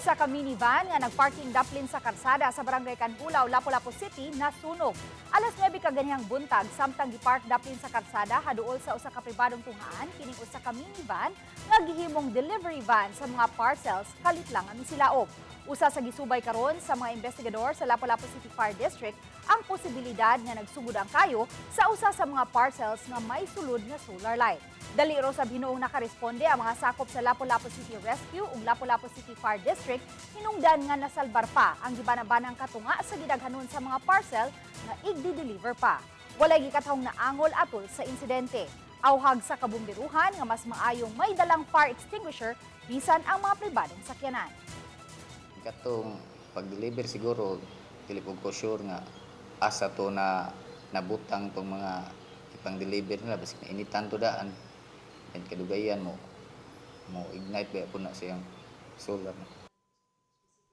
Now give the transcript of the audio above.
Usa ka minivan nga nagparking daplin sa karsada sa Barangay Canjulao, Lapu-Lapu City nasunog. Alas 9 kaganihang buntag, samtang gipark daplin sa karsada haduol sa usa ka pribadong tunghaan kining usa ka minivan nga gihimong delivery van sa mga parcels, kalit lang ang misilaob. Usa sa gisubay karon sa mga investigador sa Lapu-Lapu City Fire District ang posibilidad nga nagsugod ang kayo sa usa sa mga parcels nga may sulod nga solar light. Dali ro sa hinuong nakaresponde ang mga sakop sa Lapu-Lapu City Rescue ug Lapu-Lapu City Fire District, hinungdan nga nasalbar pa ang gibanabanang katunga sa gidaghanon sa mga parcel nga igdi-deliver pa. Walay gikatahong naangol atol sa insidente. Awhag sa kabumbiruhan nga mas maayong may dalang fire extinguisher bisan ang mga pribadong sakyanan. Katong pag-deliver siguro, dili po ko sure nga asa to na nabutang tong mga ipang-deliver nila, basig nainitan to daan and kadugayan mo mo ignite ba po na siyang solar.